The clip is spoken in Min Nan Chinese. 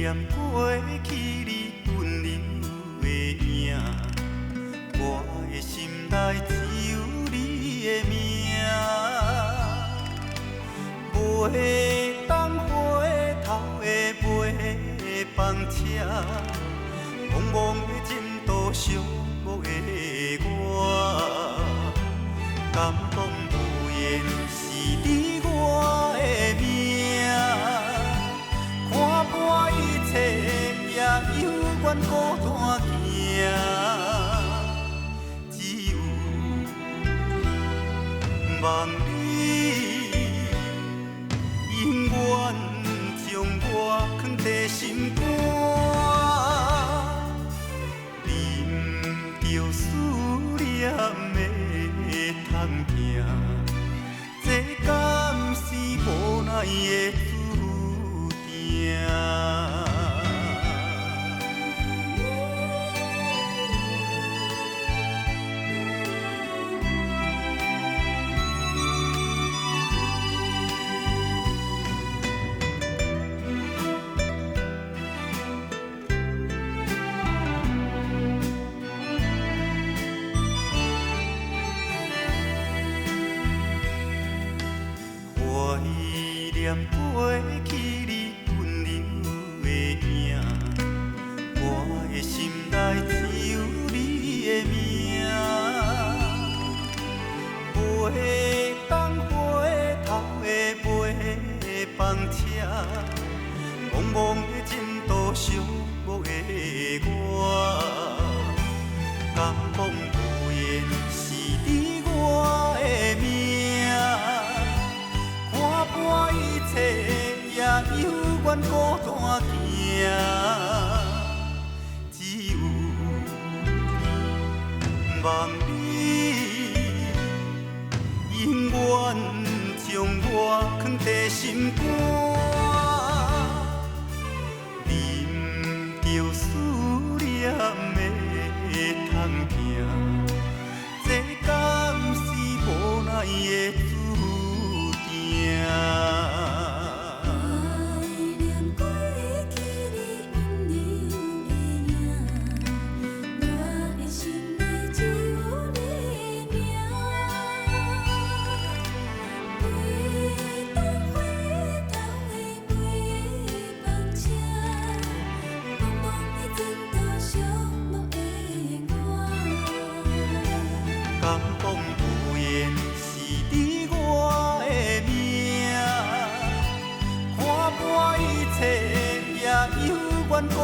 念過去你溫柔的影，我的心內只有你的名。袂當回頭的，袂放車，茫茫的前途寂寞的我，敢講無緣是你我的命。看破一切，也猶原孤單行，只有望你永遠將我囥佇心肝，忍著思念的痛疼，這敢是無奈的注定？懷念過去你溫柔的影，我的心內只有你的名。袂當回頭的，袂放車，茫茫的前途寂寞的我，敢講無緣是你我的命。看破一切，也猶原孤單行，只有望你永遠將我囥佇心肝，忍著思念的痛疼，這敢是無奈的注定？懷念過去你溫柔的影，我的心內只有你的名。袂當回頭的，袂放車，茫茫的前途寂寞的我。敢講無緣是你我的命，看破一切，也猶原孤